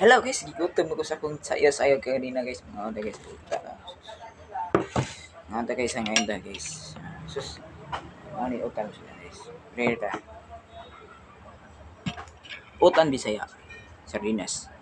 Hello guys, gigutom ko sa akong sayo-sayo kanina, guys. Mga onda, guys, puta. Mga onda, guys, ang ngayon guys. Sus. Mga ni utan sila, guys. Rare ta. Utan Bisaya. Sardinas.